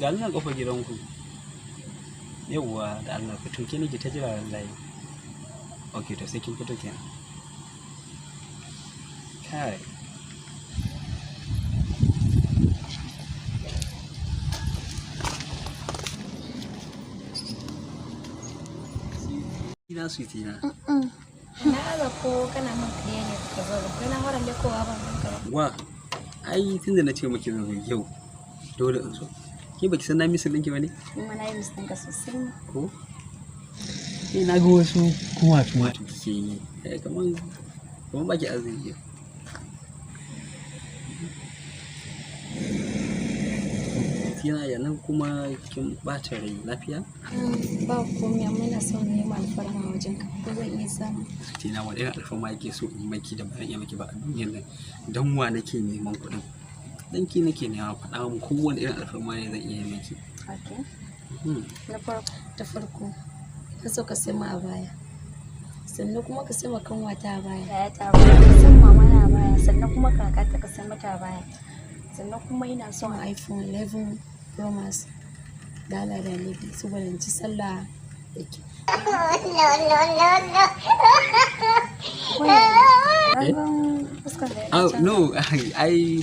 Ga nan kofar gidanku. Yauwa, da Allah fito, ke nake ta jira wallahi. Okay, to sai kin fito kenan. Kai. Ina sweet na. Na aza ko kana min kariya ne ka zo ba. Kai na fara lekowa ban ganka ba. Wa, ai tunda na ce miki zan zo yau, dole in zo. Ke baki san na miss ɗinki ba ne? Ni ma na yi miss ɗinka sosai ma. Ko? Ke na ga wasu kuma tumatu kike yi. Eh, kaman kaman baki azumi yau. Tina ya nan kuma kin ɓata rai, lafiya? Ba komai, amma ina son nema alfarma a wajenka. Ko zan iya samu? Tina, wani irin alfarma yake so in maki da ba zan iya maki ba a duniyar nan? Dan wa nake neman kuɗin? Dan ki nake nema, faɗa mun kowane irin alfarma ne zan iya maki. Okay. Na farko, ta farko, ina so ka sai min abaya. Sannan kuma ka sai ma kanwata abaya. Yayata abaya, ka sai mama na abaya, sannan kuma kakata ka sai mata abaya. Sannan kuma ina son iPhone 11 Pro Max. Da Allah da Annabi, saboda in ci sallah da kyau. Eh? Fuskar da ya Oh, no, ai